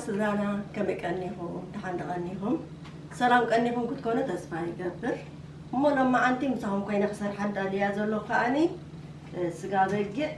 ስድራና ከመይ ቀኒኹም? ደሓን ዶ ቀኒኹም? ሰላም ቀኒኹም ክትኮኑ ተስፋ ይገብር። እሞ ሎማዓንቲ ምሳኹም ኮይነ ክሰርሓ ዳልያ ዘለኹ ከኣኒ፣ እ፣ ስጋ በጊዕ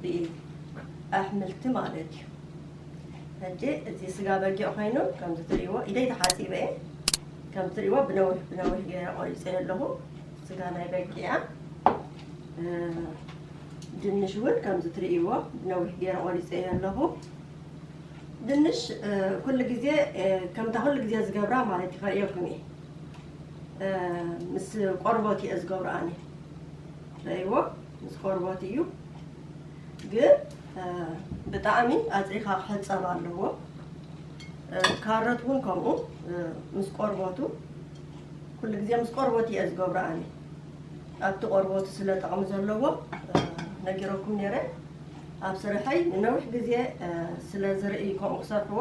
ብኣሕምልቲ ማለት እዩ። ሕጂ እዚ ስጋ በጊዕ ኮይኑ ከምዚ ትርእይዎ፣ ኢደይ ተሓጺበ እየ። ከምዚ ትርእይዎ ብነዊሕ ብነዊሕ ገይረ ቆሪጸዮ ኣለኹ። ስጋ ናይ በጊዕ እያ። እ፣ ድንሽ እውን ከምዚ ትርእይዎ ብነዊሕ ገይረ ቆሪጸዮ ኣለኹ። ድንሽ፣ እ፣ ኩሉ ግዜ፣ እ፣ ከምታ ኩሉ ግዜ ዝገብራ ማለት እዩ፣ ከርእየኩም እየ። እ፣ ምስ ቆርቦት እየ ዝገብሮ ኣነ። ረእይዎ፣ ምስ ቆርቦት እዩ። ግን፣ እ፣ ብጣዕሚ ኣጽሪኻ ክሕጸብ ኣለዎ። እ፣ ካሮት እውን ከምኡ፣ እ፣ ምስ ቆርቦቱ፣ ኩሉ ግዜ ምስ ቆርቦት እየ ዝገብሮ ኣነ። ኣብቲ ቆርቦቱ ስለ ጠቕሚ ዘለዎ፣ እ፣ ነጊረኩም ነይረ። ኣብ ስርሐይ ንነዊሕ ግዜ፣ እ፣ ስለ ዝርኢ ከምኡ ክሰርሕዎ፣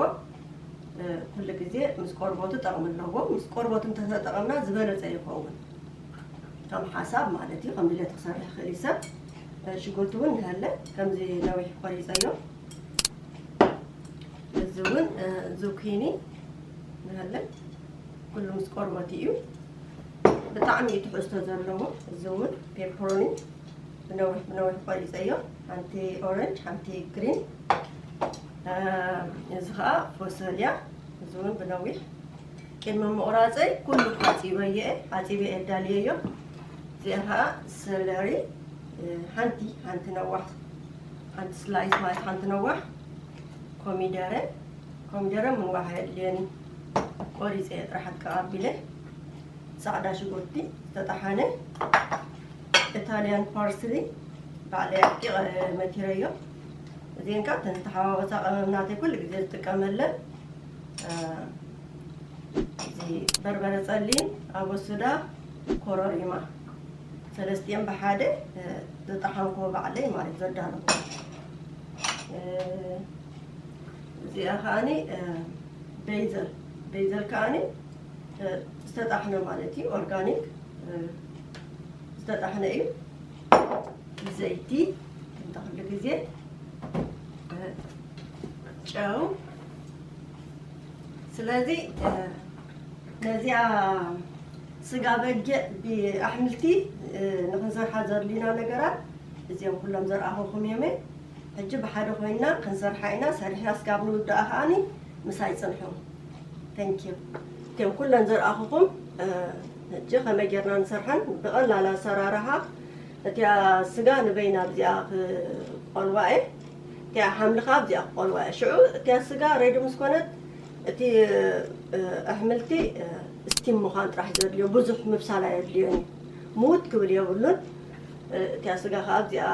እ፣ ኩሉ ግዜ ምስ ቆርቦቱ ጠቕሚ ኣለዎ። ምስ ቆርቦቱ እንተተጠቐምና ዝበለጸ ይኸውን። ከም ሓሳብ ማለት እዩ፣ ከም ድሌት ክሰርሕ ይኽእል እዩ ሰብ። እ፣ ሽጉርቲ እውን ንሃለ ከምዚ ነዊሕ ቆሪጸዮ። እዚ እውን፣ እ፣ ዙኪኒ ንሃለ ኩሉ ምስ ቆርቦቱ እዩ። ብጣዕሚ እዩ ትሕዝቶ ዘለዎ። እዚ እውን ፔፐሮኒ ብነዊሕ ብነዊሕ ቆሪፀዮ። ሓንቲ ኦረንጅ፣ ሓንቲ ግሪን። እ፣ እዚ ከዓ ፎሶልያ። እዚ እውን ብነዊሕ። ቅድሚ ምቑራፀይ ኩሉ ሓፂበዮ እየ። ሓፂበ እየ ኣዳልየዮ። እዚኣ ከዓ ሰለሪ፣ እ፣ ሓንቲ፣ ሓንቲ ነዋሕ፣ ሓንቲ ስላይስ ማለት ሓንቲ ነዋሕ። ኮሚደረ፣ ኮሚደረ ምንዋሕ ኣየድልየኒ። ቆሪፀ እየ ጥራሕ ኣቀባቢለ። ጻዕዳ ሽጉርቲ ዝተጠሓነ፣ ኢታልያን ፓርስሊ ባዕለይ ኣቂቐ መቲረዮ። እዚአን ከዓ እተን ዝተሓዋወሳ ቀመም ናተይ ኩሉ ግዜ ዝጥቀመለን፣ እ፣ እዚ በርበረ ጸሊም፣ ኣበሱዳ፣ ኮረሪማ፣ ሰለስቲአን ብሓደ፣ እ፣ ዝጠሓንክዎ ባዕለይ ማለት ዘዳለኹ። እ፣ እዚኣ ከዓኒ፣ እ፣ ቤይዘል፣ ቤይዘል ከዓኒ፣ እ፣ ዝተጣሕነ ማለት እዩ፣ ኦርጋኒክ፣ እ፣ ዝተጣሕነ እዩ። ዘይቲ፣ እንተ ኩሉ ግዜ፣ እ፣ ጨው። ስለዚ፣ እ፣ ነዚኣ ስጋ በጊዕ ብኣሕምልቲ፣ እ፣ ንኽንሰርሓ ዘድልዩና ነገራት እዚኦም ኩሎም ዘርኣኹኹም እዮም። ሕጂ ብሓደ ኮይና ክንሰርሓ ኢና። ሰሪሕና እስካብ ንውድኣ ከዓኒ ምሳይ ጽንሑ። Thank you። እቲኦም ኩለን ዘርኣኹኹም፣ እ፣ ሕጂ ከመይ ጌርና ንሰርሐን ብቐላል ኣሰራርሓ። እቲኣ ስጋ ንበይና ኣብዚኣ ክቆልዋ እየ። እቲኣ ሓምሊ ከኣ ኣብዚኣ ክቆልዋ እየ። ሽዑ እቲኣ ስጋ ሬዲ ምስ ኮነት፣ እቲ፣ እ፣ ኣሕምልቲ፣ እ፣ ስቲም ምዃን ጥራሕ ዘድልዮ፣ ብዙሕ ምብሳል ኣየድልዮን እዩ። ምውት ክብል የብሉን። እ፣ እቲኣ ስጋ ከኣ ኣብዚኣ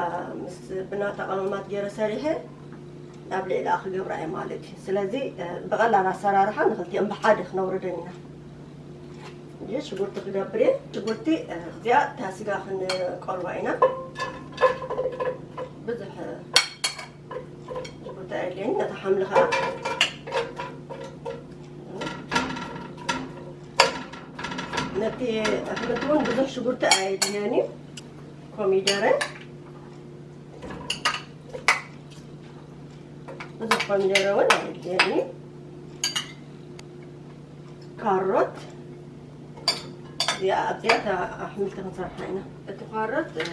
ምስ ብናታ ቀመማት ገይረ ሰሪሐ ኣብ ልዕሊኣ ክገብራ እየ ማለት እዩ። ስለዚ፣ እ፣ ብቐላል ኣሰራርሓ ንኽልቲኦም ብሓደ ክነውርደን ኢና። ሕጂ ሽጉርቲ ክገብር እየ። ሽጉርቲ፣ እ፣ እዚኣ እታ ስጋ ክንቆልዋ ኢና። ብዙሕ፣ እ፣ ሽጉርቲ ኣየድልየኒ። ነታ ሓምሊ ኸዓ ነቲ ኣሕምልቲ እውን ብዙሕ ሽጉርቲ ኣየድልየኒ። ኮሚደረ፣ ብዙሕ ኮሚደረ እውን ኣየድልየኒ። ካሮት፣ እዚኣ ኣብዚኣ እታ ኣሕምልቲ ክንሰርሓ ኢና። እቲ ካሮት፣ እ፣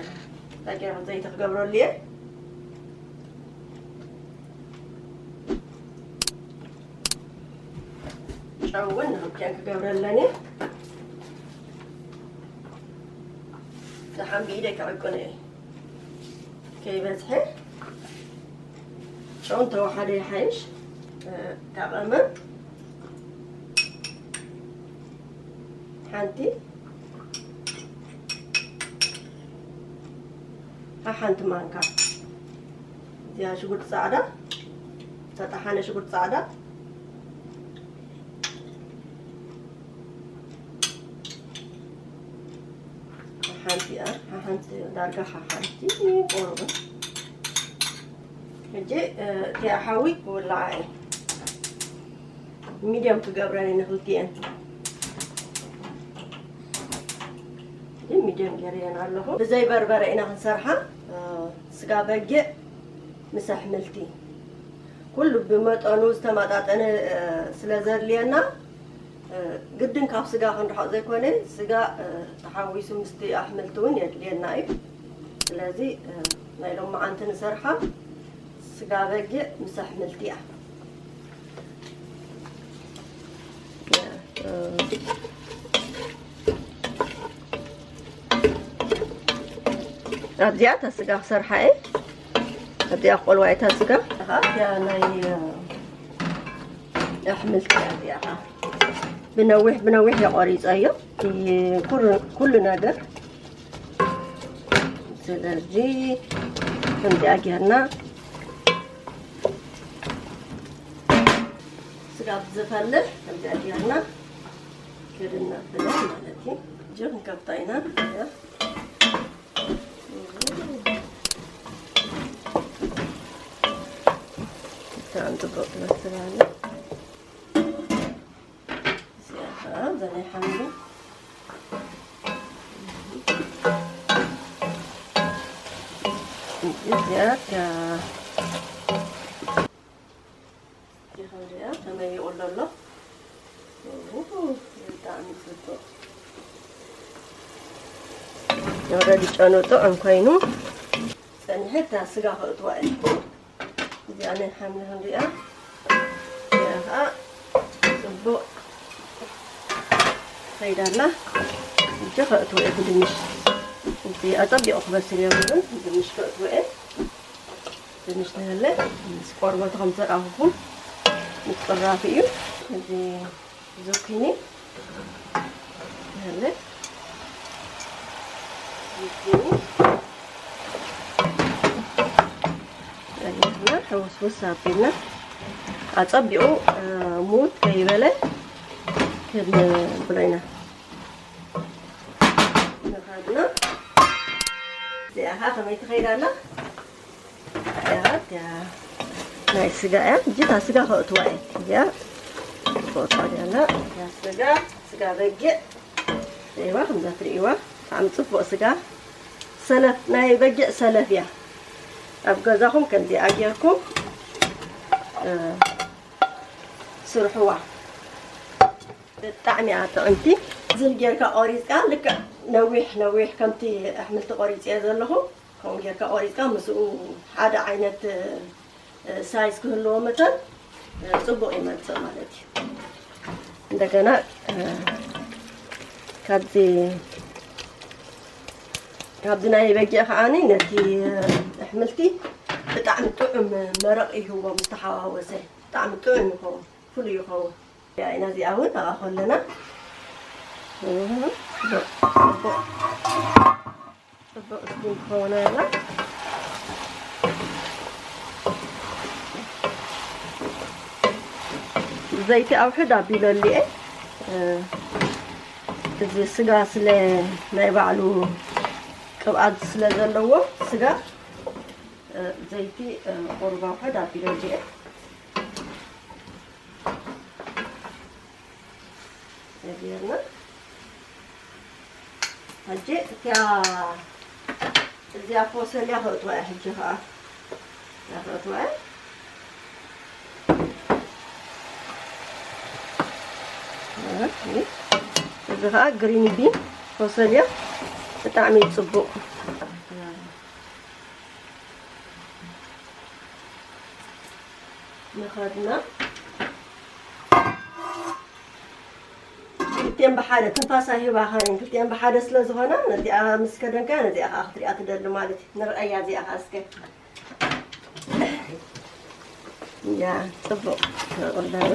እንታይ ገይረ ዘይቲ ክገብረሉ እየ። ጨው እውን ንኽልቲኣን ክገብረለን እየ። ደሓን ብኢደይ ክዕቅኖ እየ። ከይበዝሐ ጨው እንተወሓደ ይሓይሽ። እ፣ ካብ ቀመም ሓንቲ፣ ሓንቲ ማንካ እዚኣ ሽጉርቲ ጻዕዳ፣ ዝተጠሓነ ሽጉርቲ ጻዕዳ። ሓንቲ እያ፣ ሓንቲ ዳርጋ ሓንቲ ቆርቡ። ሕጂ፣ እ፣ እቲኣ ሓዊ ክውልዓ እየ። ሚድየም ክገብረን እየ ንክልቲኤን። ግን ሚድየም ገይረየን ኣለኹ። ብዘይ በርበረ ኢና ክንሰርሓ፣ እ፣ ስጋ በጊዕ ምስ ኣሕምልቲ። ኩሉ ብመጠኑ ዝተመጣጠነ፣ እ፣ ስለ ዘድልየና፣ እ፣ ግድን ካብ ስጋ ክንርሕቕ ዘይኮነ፣ ስጋ፣ እ፣ ተሓዊሱ ምስቲ ኣሕምልቲ እውን የድልየና እዩ። ስለዚ፣ እ፣ ናይ ሎመዓንቲ ንሰርሓ ስጋ በጊዕ ምስ ኣሕምልቲ እያ። ኣብዚኣ እታ ስጋ ክሰርሓ እየ። ኣብዚኣ ክቆልዋ እየ እታ ስጋ። እዚኣ ናይ ኣሕምልቲ እያ። እዚኣ ብነዊሕ ብነዊሕ የቆሪፀዮ ኩሉ ነገር። ስለዚ ከምዚኣ ጌርና ስጋ ብዝፈልሕ ከምዚኣ ጌርና ክድና ብለን ማለት እዩ። ጅር ንከፍታ ኢና። ብጣዕሚ ጽቡቅ ትመስል ኣላ። እዚኣ ከዓ እዛ ናይ ሓምሊ። እዚኣ ከዓ እዚኣ ከመይ ይቕሎ ኣሎ? ኡሁ፣ ብጣዕሚ ጽቡቕ። ኦረዲ ጨኑ ጥዑም ኮይኑ ጸኒሐ፣ እታ ስጋ ከእትዋ እየ። እዚኣ ናይ ሓምሊ ክንሪኣ። እዚኣ ከዓ ጽቡቕ ከይዳ ኣላ። እጀ ከእትዎ እየ ብድንሽ። እዚ ኣጸቢቑ ክበስል የብሉን። ድንሽ ከእትዎ እየ። ድንሽ ንህለ ምስ ቆርበቱ ከም ዘርኣኹኹም ምጥራፍ እዩ። እዚ ዙኪኒ ንህለ ዙኪኒ ቀይሕና ሕውስውስ ኣቢልና ኣጸቢቑ፣ እ፣ ሙት ከይበለ ክንብሎ ኢና። ንኸድና እዚኣ ኸዓ ከመይ ትኸይድ ኣላ? እያ፣ እያ። ናይ ስጋ እያ። እጅታ ስጋ ከእትዋ እየ። እያ። ከእትዋ እያ። እያ ስጋ፣ ስጋ በጊዕ። እይዋ፣ ከምዛ ትርእይዋ። ብጣዕሚ ጽቡቕ ስጋ። ሰለፍ፣ ናይ በጊዕ ሰለፍ እያ። ኣብ ገዛኹም ከምዚኣ ጌርኩም፣ እ፣ ስርሕዋ። ብጣዕሚ እያ ጥዕምቲ። ዝል ጌርካ ቆሪጽካ፣ ልክዕ ነዊሕ ነዊሕ ከምቲ ኣሕምልቲ ቆሪጽዮ ዘለኹ፣ ከምኡ ጌርካ ቆሪጽካ፣ ምስኡ ሓደ ዓይነት፣ እ፣ ሳይዝ ክህልዎ መጠን፣ እ፣ ጽቡቕ ይመጽእ ማለት እዩ። እንደገና፣ እ፣ ካብዚ፣ ካብዚ ናይ በጊዕ ከዓኒ ነቲ፣ እ፣ ኣሕምልቲ ብጣዕሚ ጥዑም መረቕ ይህቦ ምስ ተሓዋወሰ። ብጣዕሚ ጥዑም ይኸውን፣ ፍሉይ ይኸውን። ያ ኢና እዚኣ እውን ኣብኣ ከለና፣ እህ፣ ጽቡቕ፣ ጽቡቕ፣ ጽቡቕ ስቲም ክኸውን ኣላ። ዘይቲ ኣውሕድ ኣቢለሉ እየ። እ፣ እዚ ስጋ ስለ ናይ ባዕሉ ቅብኣት ስለ ዘለዎ ስጋ፣ እ፣ ዘይቲ፣ እ፣ ቁሩብ ኣውሕድ ኣቢለሉ እየ። ጌርና። ሕጂ እቲያ እዚኣ ፎሰልያ ከእትዋ እያ። ሕጂ ከዓ እዚኣ ከእትዋ እያ። እዚ ከዓ ግሪን ቢን ፎሰልያ ብጣዕሚ እዩ ጽቡቕ። ንኸድና ክልቲኤን ብሓደ ትንፋሳ ሂባኻ እየን። ክልቲኤን ብሓደ ስለ ዝኾና ነዚኣ ምስ ከደንካ ነዚኣ ከዓ ክትሪኣ ትደሊ ማለት እዩ። ንርኣያ እዚኣ ከዓ እስከ። ያ፣ ጽቡቕ ተቕሎ ኣሎ።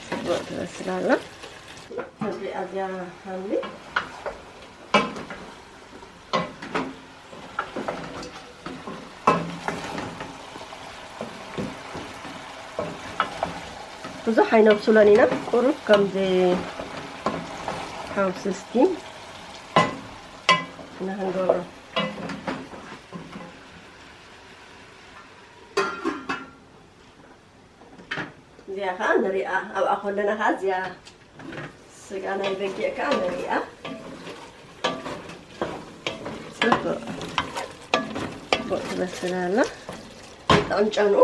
ጽቡቕ ትበስል ኣላ። ንሪኣ እዚኣ ሓምሊ። ብዙሕ ኣይነብስሎን ኢና፣ ቁሩብ ከምዚ ሓውሲ ስቲም ኢና ክንገብሮ። እዚኣ ኸዓ ንሪኣ፣ ኣብኣ ከለና ኸዓ እዚኣ ስጋ ናይ በጊዕ ከኣ ንሪኣ። ጽቡቕ፣ ጽቡቕ ትበስል ኣላ። ጥዕም ጨንኡ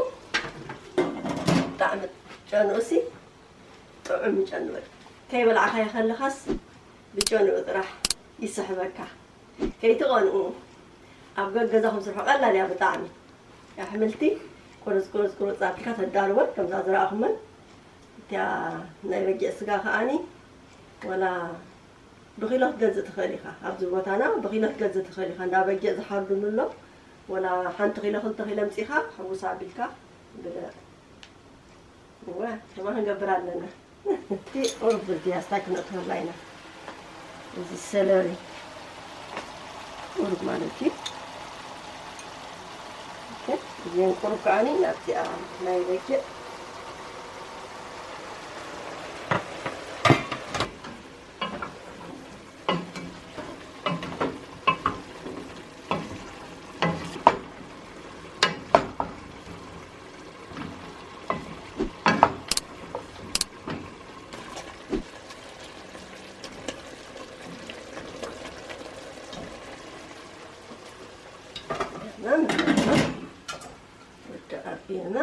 ዓመት ጨንኡሲ ጥዑም ጨንኡ። ከይበላዕካዮ ከለኻስ ብጨንኡ ጥራሕ ይስሕበካ። ከይትቐንኡ። ኣብ ገገዛኹም ስርሑ፣ ቀላል እያ ብጣዕሚ። ኣሕምልቲ ቁርጽ ቁርጽ ቁርጽ ኣቢልካ ተዳልወን፣ ከምዛ ዝረኣኹመን። እቲያ ናይ በጊዕ ስጋ ከኣኒ ወላ ብኪሎ ክትገዝእ ትኽእል ኢኻ። ኣብዚ ቦታና ብኪሎ ክትገዝእ ትኽእል ኢኻ። እንዳ በጊዕ ዝሓርዱሉ ኣሎ። ወላ ሓንቲ ኪሎ፣ ክልተ ኪሎ ኣምጺኻ ሕውስ ኣቢልካ ብልዕ። እወ፣ ከማ ክንገብር ኣለና። እቲ ቁሩብ ብርድያስታ ክነእትወላ ኢና። እዚ ሰለሪ ቁሩብ ማለት እዩ። ኦኬ፣ እዚን ቁሩብ ከኣኒ ናብዚኣ ናይ በጊዕ ወዲ ኣቢልና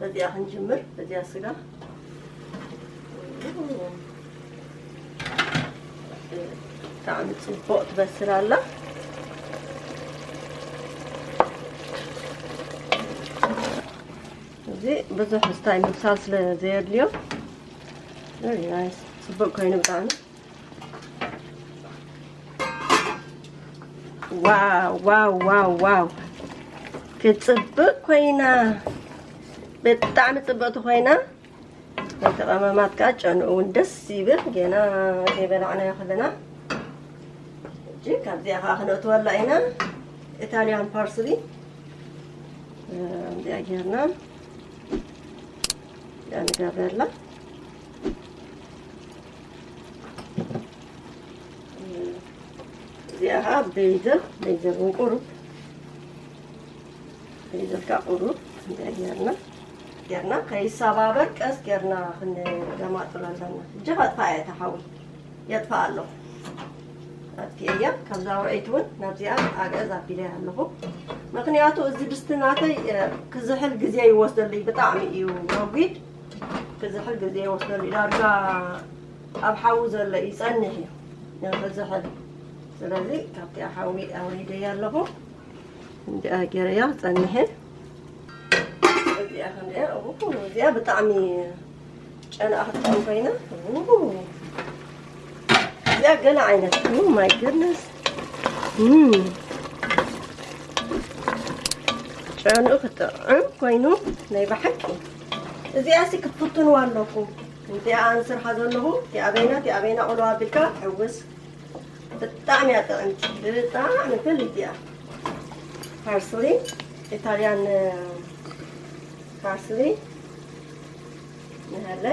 በዚኣ ክንጅምር፣ በዚኣ ስጋ። ብጣዕሚ ጽቡቕ ትበስል ኣላ። እዚ ብዙሕ ስታይ ምብሳል ስለ ዘየድልዮ፣ very nice፣ ጽቡቕ ኮይኑ ብጣዕሚ። ዋው፣ ዋው፣ ዋው፣ ዋው። ክትጽብቕ ኮይና። ብጣዕሚ ጽብቕቲ ኮይና። ነቲ ቀመማት ከኣ ጨንኡ እውን ደስ ይብል። ገና ከይበላዕናዮ ከለና። ሕጂ ካብዚኣ ከኣ ክነእትወላ ኢና። ኢታልያን ፓርስሊ። እዚኣ ጌርና። እዚኣ ንገብረላ። እዚኣ ኸዓ ቤይዘል፣ ቤይዘል እውን ቁሩብ፣ ቤይዘል ከዓ ቁሩብ እንታይ ጌርና፣ ጌርና ከይሰባበር ቀስ ጌርና ክንገማጥሎ ኣለና። እጂ ከጥፋ እየ እታ ሓዊ፣ የጥፋ ኣለኹ። ኣጥፊኤያ፣ ካብዛ ውዕይቲ እውን ናብዚኣ ኣግዕዝ ኣቢለያ ኣለኹ። ምኽንያቱ እዚ ድስቲ ናተይ፣ እ፣ ክዝሕል ግዜ ይወስደልይ፣ ብጣዕሚ እዩ ረጒድ። ክዝሕል ግዜ ይወስደሉ እዩ። ዳርጋ ኣብ ሓዊ ዘሎ እዩ፣ ይጸንሕ እዩ ንኽዝሕል። ስለዚ ካብቲ ሓዊ ኣውሪደያ ኣለኹ። እንዲኣ ገይረያ ጸኒሐ። እዚኣ ከምዚኣ፣ ኡ፣ እዚኣ ብጣዕሚ ጨናኣ ክትጥዕም ኮይና። ኡ፣ እዚኣ ገለ ዓይነት። Oh my goodness። እም። ጨንኡ ክጥዕም ኮይኑ ናይ ብሓቂ። እዚኣሲ ክትፍትንዋ ኣለኩም። እዚኣ ኣንስርሓ ዘለኹ፣ እቲኣ በይና፣ እቲኣ በይና ቆሎ ኣቢልካ ሕውስ። ብጣዕሚ እያ ጥዕምቲ፣ ብጣዕሚ ፍልይቲ እያ። ፓርስሊ፣ ኢታልያን ፓርስሊ ንሃለ።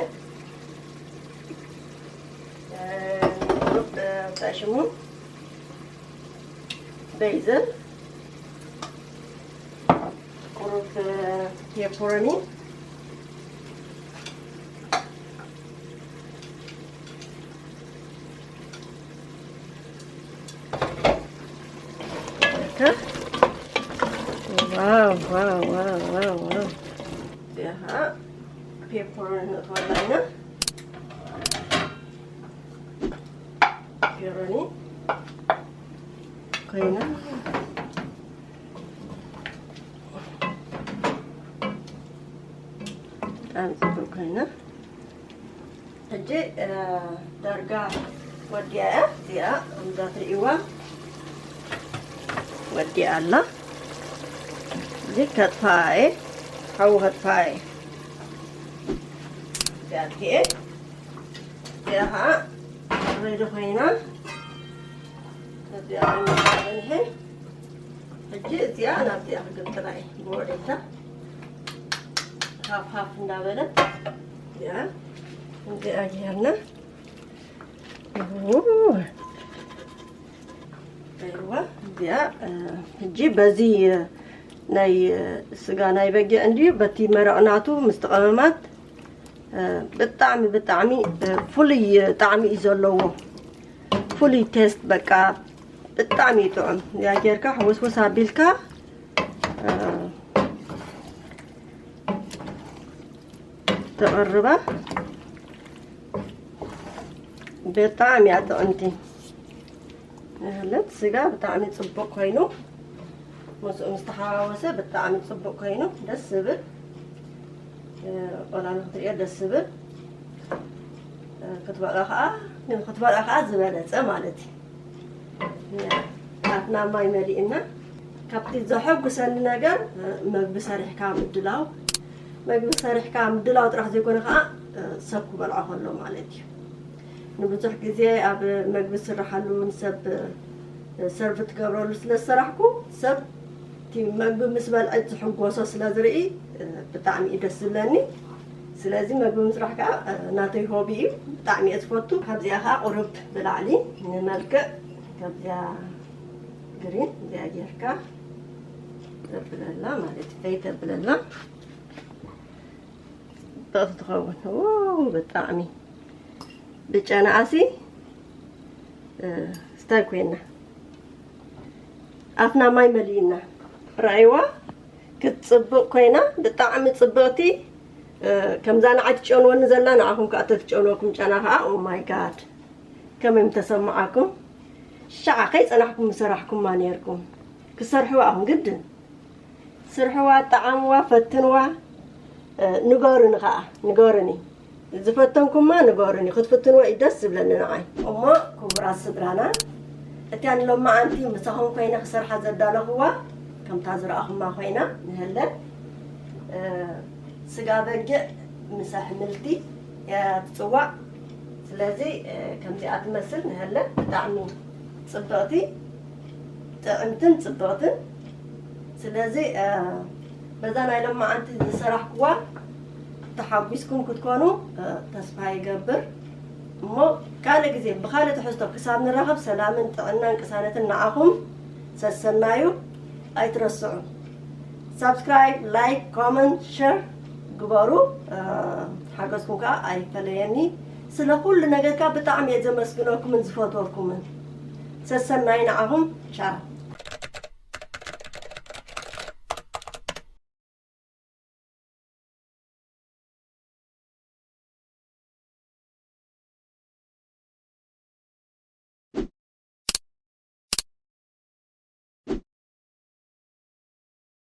እ፣ ቁሩብ፣ እ፣ እንታይ ሽሙ? በይዘል፣ ቁሩብ፣ እ፣ ፔፐሮኒ። ዋው፣ ዋው፣ ዋው፣ ዋው፣ ዋው። እዚኣ ፔፐሮኒ ነእትወላ ኢና። ፔፐሮኒ ኮይና ብጣዕሚ ጽቡቅ ኮይና። ሕጂ፣ እ፣ ዳርጋ ወዲኣ እያ። እዚኣ ከምዛ ትርእይዋ ወዲኣ ኣላ። እዚ ከጥፋኣ እየ፣ ሓዊ ከጥፋኣ እየ። እዚኣ ኣጥፊኤ። እዚኣ ኸዓ ሬዲ ኮይና። እዚኣ ኮይና ጸኒሐ። ሕጂ እዚኣ ናብዚኣ ክግልጥላ እየ ብውዕይታ። ሃፍ ሃፍ እንዳበለት እዚኣ፣ እዚኣ ጌርና። ው። ኣይዋ፣ እዚኣ፣ እ፣ ሕጂ በዚ፣ እ፣ ናይ፣ እ፣ ስጋ ናይ በጊዕ እንድዩ፣ በቲ መረቕ ናቱ ምስቲ ቀመማት፣ እ፣ ብጣዕሚ፣ ብጣዕሚ፣ እ፣ ፍሉይ ጣዕሚ እዩ ዘለዎ። ፍሉይ ቴስት በቃ ብጣዕሚ እዩ ጥዑም። እዚኣ ጌርካ ሕውስውስ ኣቢልካ፣ እ፣ ተቐርባ። ብጣዕሚ እያ ጥዕምቲ። እህለት ስጋ ብጣዕሚ ጽቡቕ ኮይኑ፣ ምስኡ ምስ ተሓዋወሰ ብጣዕሚ ጽቡቕ ኮይኑ ደስ ዝብል፣ እ፣ ቆላ ንክትርእዮ ደስ ዝብል፣ እ፣ ክትበልዖ ከዓ፣ ንክትበልዖ ከዓ ዝበለጸ ማለት እዩ። ኣፍና ማይ መሊእና። ካብቲ ዘሐጉሰኒ ነገር፣ እ፣ መግቢ ሰሪሕካ ምድላው፣ መግቢ ሰሪሕካ ምድላው ጥራሕ ዘይኮነ ከዓ፣ እ፣ ሰብ ክበልዖ ከሎ ማለት እዩ። ንብዙሕ ግዜ ኣብ መግቢ ዝስርሓሉ ንሰብ፣ እ፣ ሰርቭ ትገብረሉ ስለ ዝሰራሕኩ፣ ሰብ እቲ መግቢ ምስ በልዐ ዝሕጎሶ ስለ ዝርኢ፣ እ፣ ብጣዕሚ እዩ ደስ ዝብለኒ። ስለዚ መግቢ ምስራሕ ከዓ፣ እ፣ ናተይ ሆቢ እዩ፣ ብጣዕሚ እየ ዝፈቱ። ካብዚኣ ከዓ ቁሩብ ብላዕሊ ንመልክዕ፣ ካብዚኣ ግሪን እዚኣ ጌርካ ተብለላ ማለት እዩ፣ ፈይ ተብለላ። ጽብቕቲ ትኸውን። ው፣ ብጣዕሚ ብጨናኣሲ፣ እ፣ ስታይ ኮይና ኣፍና ማይ መሊእና። ረኣይዋ ክትጽብቕ ኮይና፣ ብጣዕሚ ጽብቕቲ። እ፣ ከምዛ ንዓይ ትጨንወኒ ዘላ ንዓኹም ከዓ ተትጨንወኩም ጨና ከዓ፣ ኦ ማይ ጋድ፣ ከመይ ምተሰማዓኩም? ሻዓ ከይጸናሕኩም ምሰራሕኩማ ነይርኩም። ክሰርሕዋ ኣኹም ግድን። ስርሕዋ፣ ጠዓምዋ፣ ፈትንዋ፣ እ፣ ንገሩኒ ከዓ፣ ንገሩኒ። ዝፈተንኩማ ንገሩኒ፣ ክትፍትንዎ እዩ ደስ ዝብለኒ ንዓይ። እሞ ክቡራት ስድራና፣ እቲኣ ንሎማዓንቲ ምሳኹም ኮይነ ክሰርሓ ዘዳለኹዋ፣ ከምታ ዝረኣኹማ ኮይና ንህለን፣ እ፣ ስጋ በጊዕ ምስ ኣሕምልቲ እያ ትጽዋዕ። ስለዚ፣ እ፣ ከምዚኣ ትመስል ንህለን፣ ብጣዕሚ ጽብቕቲ፣ ጥዕምትን ጽብቕትን። ስለዚ፣ እ፣ በዛ ናይ ሎማዓንቲ ዝሰራሕኩዋ ተሓጒስኩም ክትኮኑ፣ እ፣ ተስፋ ይገብር። እሞ ካልእ ግዜ ብኻልእ ትሕዝቶ ክሳብ ንራኸብ ሰላምን ጥዕናን ቅሳነትን ንዓኹም ሰሰናዩ ኣይትረስዑ። ሳብስክራይብ፣ ላይክ፣ ኮመንት፣ ሸር ግበሩ። እ፣ ሓገዝኩም ከዓ ኣይፈለየኒ። ስለ ኩሉ ነገርካ ብጣዕሚ እየ ዘመስግነኩምን ዝፈትወኩምን። ሰሰናይ ንዓኹም። ቻው።